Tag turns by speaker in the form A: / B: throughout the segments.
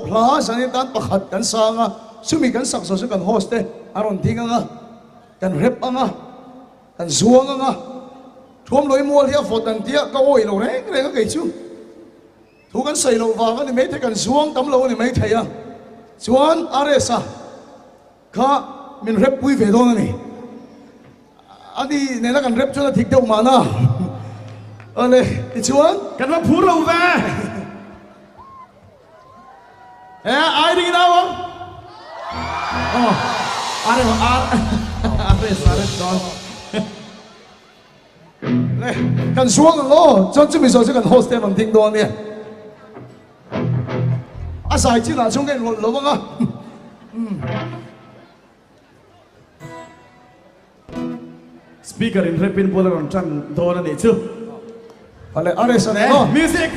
A: Hla zanin tan pakhat kan sang a, chumi kan sak zawh chu kan host te a rawn ding ang a, kan rep ang a, kan zuang ang a, Thuamlawi mual hi a vawt an tia ka awih lo reng reng a kei chu. Thu kan sawi loh vang a ni maithei, kan zuang tam lo a ni maithei a, chuan RS a kha min rep pui ve dawn a ni. A ni nena kan rep chuan a dik deuh mahna. Awle, tichuan.
B: Kan va phur lo ve. E, ai ding in au ang. Oh, are ar are sare don.
A: Le, kan zuang ang aw, chuan chumi zawh chu kan host te rawn ding dawn nia. A zai chinah chuan ka inrawlh lo ang a.
B: Speaker in repin bul a rawn tan dawn a nih chu.
A: Ale, are sare aw.
B: Music.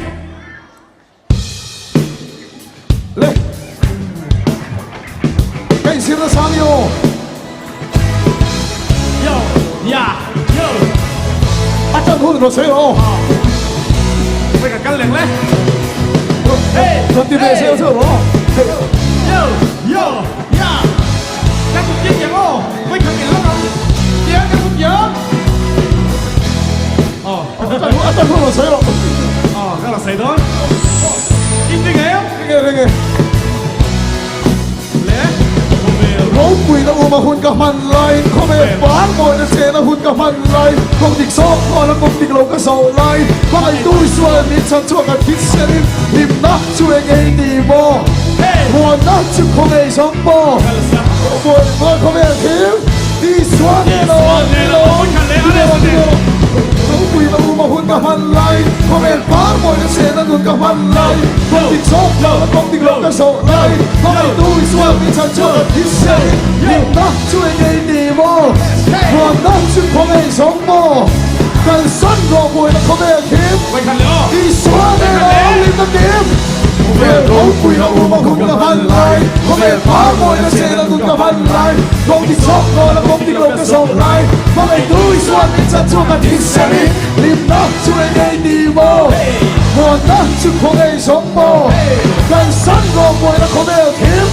A: Le. Ka inzir nasa ni aw.
B: Yo, ya, yo.
A: A tan hun rawn sawi rawh aw.
B: Wei ka kal leng le. Hey,
A: Rawn ti ve zel zel rawh aw.
B: Yo, yo, ya. Ka kut kiang kiang aw. Wei ka kal lawk ang. Kiang ka kut kiang. Aw.
A: A tan hun rawn sawi rawh.
B: Aw, ka rawn sawi dawn. In ring em?
A: Ring e, ring e.
B: Le, khawvel.
A: Ropuina uma hun ka hman lai, khawvel par mawina chena hun ka hman lai, kawng dik zawk hmuan a kawng dik lo ka zawh lai, hmangaihtu Isual min chhan chhuak a thil sianin hlimna chu eng ei ni maw? Muanna chu khawngei zawng maw? Muan khawvel thil Isua nge lo ni lo ni lo ni lo Ropuina uma hun ka hman lai, khawvel par mawina chena nun ka hman lai, kawng dik zawk hmuan a kawng dik lo ka zawh lai, hmangaihtu Isual min chhan chhuak a thil sianin hlimna chu eng ei ni maw? Muanna chu khawngei zawng maw? Kalsan rawh buaina khawvel thim Isua nge lo hlimna kim? Khawvel ropui a um a hun ka hman lai, khawvel par mawina chena nun ka hman lai, kawng dik zawk nawn a kawng dik lo ka zawh lai, hmangaihtu Isuan min chan chhuak a thil siamin hlimna chu eng ei ni maw? Muanna chu khawngei zawng maw? Kalsan rawh buaina khawvel thim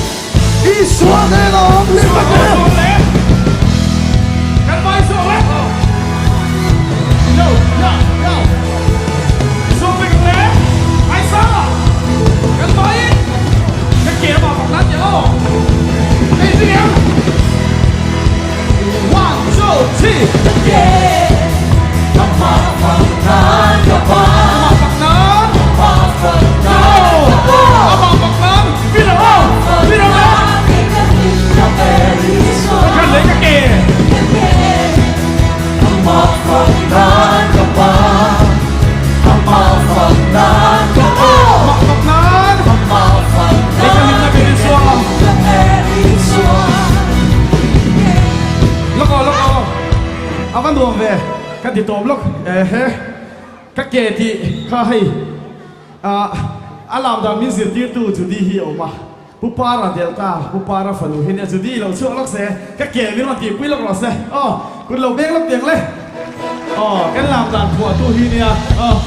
A: Isua nen a awm hlimna kim.
B: A va nuam ve ka ti tawp lawk ehe ka ke tih kha hei ah a lam dan min zirtirtu Judy hi a awm a Pu Para Delta Pu Para fanu hi nia Judy lo chhuak lawk se ka ke min rawn tihpui lawk rawh se aw kut lo beng lawk tiang le aw kan lam dan phuahtu hi nia aw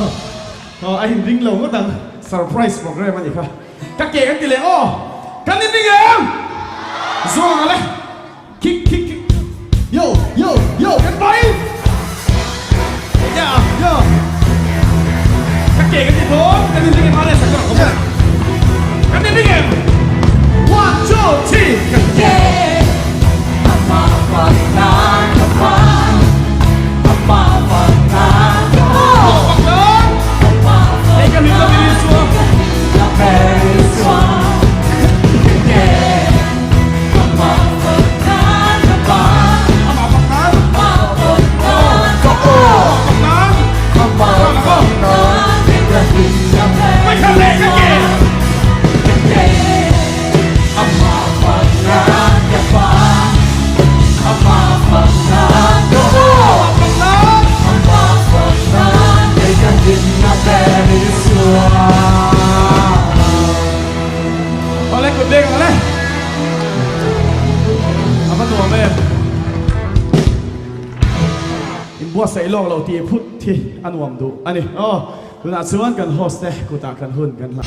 B: aw a inring lo ngawt ang surprise program a nih kha ka ke kan ti leh aw kan inring em zawng ale. Kick kick kick Yo yo yo kan pai Yeah yo Ka ke kan ti dawn kan in ring em ale sakar kom Kan in ring em One two three Kan ke Hei kan hlim na Isua. Awle kut beng ang le. A va nuam em. In buatsaih lawk lo tih phut hi a nuam duh a ni. Aw, tunah chuan kan host te kutah kan hun kan hlah.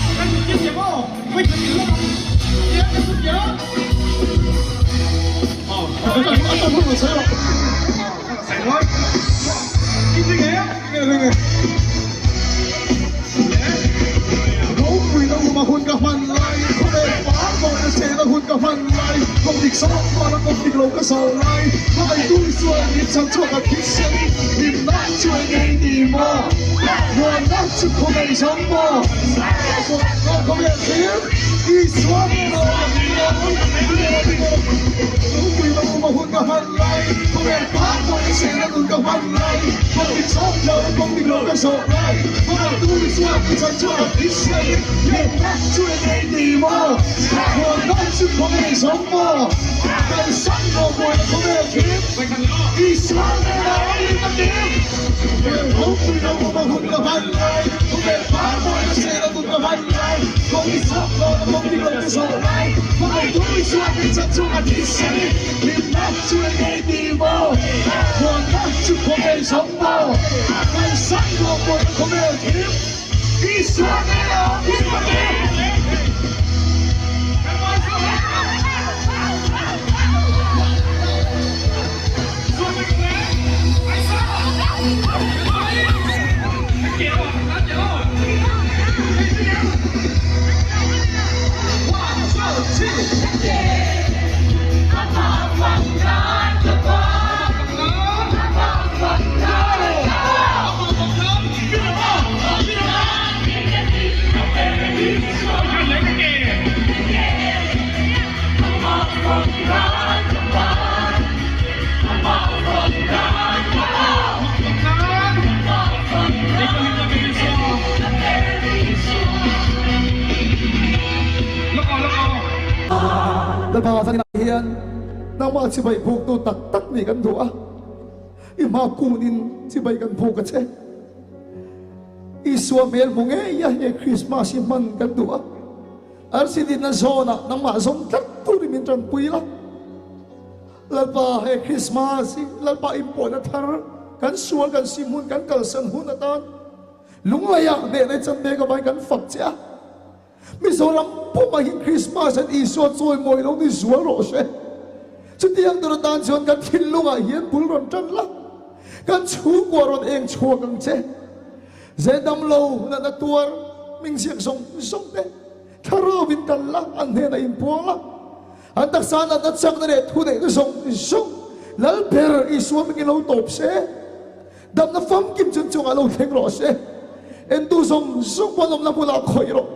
A: Ropuina uma hun ka hman lai, khawvel par mawina chena hun ka hman lai, kawng dik sawh hmana kawng dik lo ka zawh lai, hmangaihtu Isuan min chhan chhuak a thisen, hlimna chu eng ei ni maw? Muanna chu khawngaih zawng maw? Khawvel thlir Isua nen a awm ang. Ropuina uma hun ka hman lai, khawvel par mawina chena nun ka hman lai, kawng dik sawh hmana kawng dik lo ka zawh lai, hmangaihtu Isuan min chhan chhuak a thisen, hlimna chu eng ei ni maw? Muanna chu khawngaih zawng maw? Kalsan rawh buaina khawvel thim, Isua nen a awm in a kim. Khawvel ropui lo awm a hun ka hman lai, Khawvel par mawina chen a nun ka hman lai, Kawng i chak lo na kawng dik lo ka zawh lai, Hmangaihtu Isua min chan chung a thisen, Hlimna chu eng ei ni maw? Muanna chu khawvel zawng maw? Kalsan rawh buaina khawvel thim, Isua nen a awm in a kim. Lalpa zaninah hian nangmah chibai buktu tak tak nih kan duh a, i hma kunin chibai kan buk a che. Isua hmel hmu ngei a he Krismas hi hman kan duh a. Arsi dinna zawnah nangmah zawng tlat turin min tanpui la. Lalpa, he Krismas hi Lalpa inpawhna thar, kan sual kan sim hun, kan kalsan hun atan lunglaiah hnehna i chan mek avangin kan fak che a. Mizoram pumah hian Krismas hian Isua chawimawi lo ni zual rawh se. Chutiang tur atan chuan kan thinlungah hian bul rawn tan la, kan chhungkua rawn eng chhuak ang che. Zedam lo natna tuar hming ziak zawng zawng te thlarau in kal la, an hnenah in puang la, an taksa natna chakna leh thuneihna zawng zawng Lal ber Isua hmingin lo tawp se, damna famkim chun chungah lo thleng rawh se, entu zawng zawng pawh an awmna hmunah khawih rawh.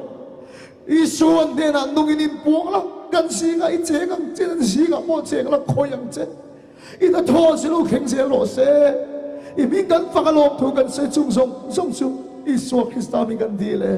A: Isua an hnenah nungin in puang la, kan zingah i cheng ang che, an zingah pawh cheng la khawih ang che. I hnathawh zir u thleng zel rawh se. I hming kan fak a lawm thu kan sawi chung zawng zawng chu Isua Krista hming kan dil e.